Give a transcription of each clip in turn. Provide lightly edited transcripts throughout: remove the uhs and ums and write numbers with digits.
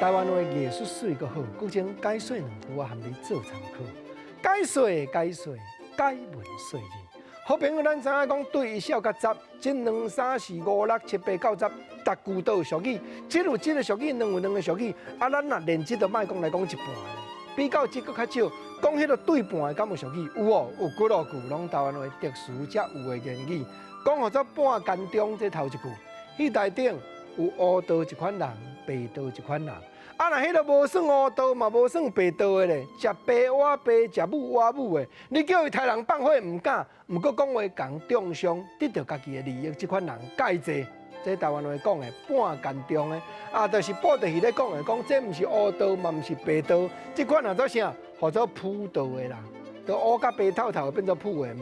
台灣話藝術媠閣好，閣將解說兩句我含你做參考。解說解說，解文說字。好朋友，咱知影講對一小佮十，這兩三四五六七八九十，逐句都有俗語。這有這个俗語，兩有兩个俗語。啊，咱若連這都莫講來講一半咧，比較這閣較少。講彼个對半的，敢有俗語？有哦，有幾落句，攏台灣話特殊才有的言語。講號做半干中，這頭一句，戲台頂有烏道一款人，白道一款人。啊，若彼个無算烏道嘛，無算白道的咧，食爸倚爸，食母倚母的，你叫伊刣人放火毋敢，毋過講話共中傷，得著家己的利益，這款人蓋濟。這台灣話講的半干中的，啊，就是布袋戲咧講的，講這毋是烏道嘛，毋是白道，這款人做啥？號做普道的啦，都烏佮白透透變做普的。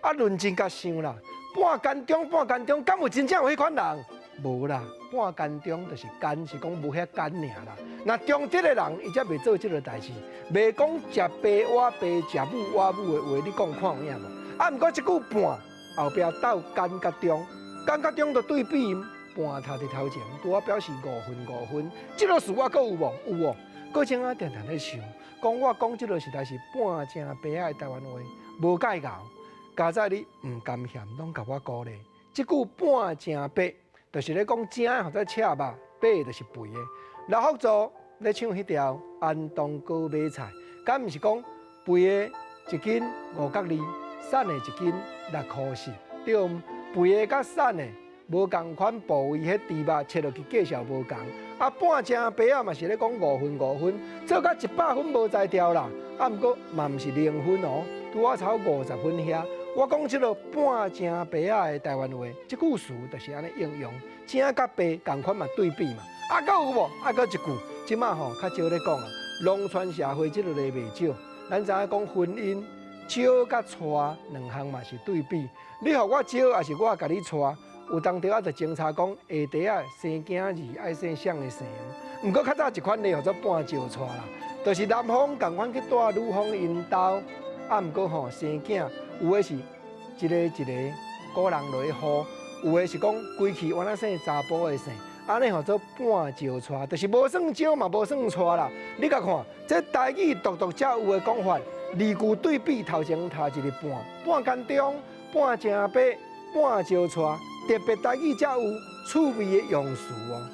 啊，認真共想啦，半干中半干中，敢有真正有彼款人？無啦，半干中就是奸，是講無遐奸爾啦。若忠直的人，伊才袂做這个代誌，袂講食爸倚爸，食母倚母的話，你講看有影無？啊，毋過這句半後壁鬥奸佮忠，奸佮忠就對比半頭佇頭前，拄好表示五分五分。這个事我閣有無？有哦。閣前仔定定咧想，講我講這个實在是半正白仔的台灣話，無蓋𠢕。佳哉你毋甘嫌，攏共我鼓勵。這句半正白，就是咧講正號做赤肉，白就是肥的。劉福助咧唱彼條安東哥買菜，敢毋是講肥的一斤5角2，瘦的一斤6箍4，對毋？肥的佮瘦的無仝款部位，彼豬肉切落去價數無仝。啊，半正白仔嘛是咧講五分五分，做甲100分無才調啦。啊，毋過嘛毋是0分哦，拄好差50分遐。我講這个半正白仔的台灣話，這句詞就是按呢應用，正佮白仝款嘛對比嘛。啊，閣有無？啊，閣一句，這馬吼較少咧講啊。農村社會這个例袂少，咱知影講婚姻招佮娶兩項嘛是對比。你予我招，抑是我共你娶？有當時仔就偵查講下底仔生囝兒愛生啥的姓。毋過較早一款例號做半招娶啦，就是男方仝款去蹛女方𪜶兜，啊，毋過吼生囝。有的是一个一个個人落去予，有的是講規氣原來生查埔的姓，按呢號做半招娶，就是無算招嘛，無算娶啦。你共看，這台語獨獨才有的講法，二句對比頭前頭一个半，半干中、半正白、半招娶，特別台語才有趣味的用詞哦。